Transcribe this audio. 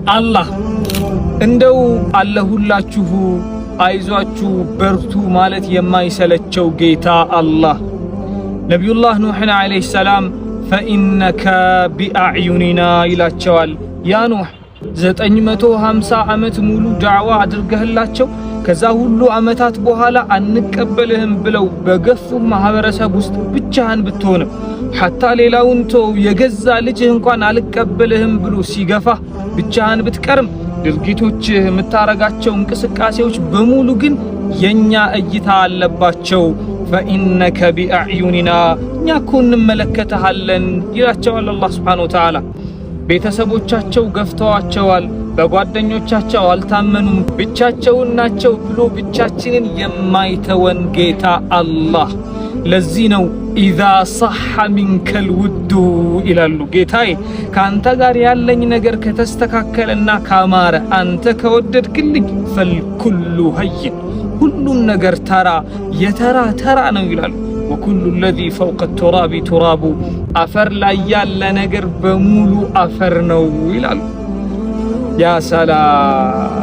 አላህ። እንደው አለሁላችሁ፣ አይዟችሁ፣ በርቱ ማለት የማይሰለቸው ጌታ አላህ ነቢዩላህ ኑሕን ዓለይሂ ሰላም فإنك بأعيننا ይላቸዋል። ያ ኑሕ፣ 950 ዓመት ሙሉ ዳዕዋ አድርገህላቸው ከዛ ሁሉ ዓመታት በኋላ አንቀበልህም ብለው በገፉህ ማህበረሰብ ውስጥ ብቻህን ብትሆንም፣ ሐታ ሌላውን ተው፣ የገዛ ልጅህ እንኳን አልቀበልህም ብሎ ሲገፋህ ብቻህን ብትቀርም፣ ድርጊቶችህ፣ የምታረጋቸው እንቅስቃሴዎች በሙሉ ግን የኛ እይታ አለባቸው። فإنك بأعيننا፣ እኛ እኮ እንመለከትሃለን ይላቸዋል አላህ ስብሓነሁ ወተዓላ። ቤተሰቦቻቸው ገፍተዋቸዋል፣ በጓደኞቻቸው አልታመኑም፣ ብቻቸውን ናቸው ብሎ ብቻችንን የማይተወን ጌታ አላህ። ለዚህ ነው إذا صح منك الود ይላሉ። ጌታዬ፣ ከአንተ ጋር ያለኝ ነገር ከተስተካከለና ካማረ፣ አንተ ከወደድክልኝ فالكل هين፣ ሁሉም ነገር ተራ የተራ ተራ ነው ይላሉ። وكل الذي فوق التراب تراب፣ አፈር ላይ ያለ ነገር በሙሉ አፈር ነው ይላሉ። ያ ሰላም!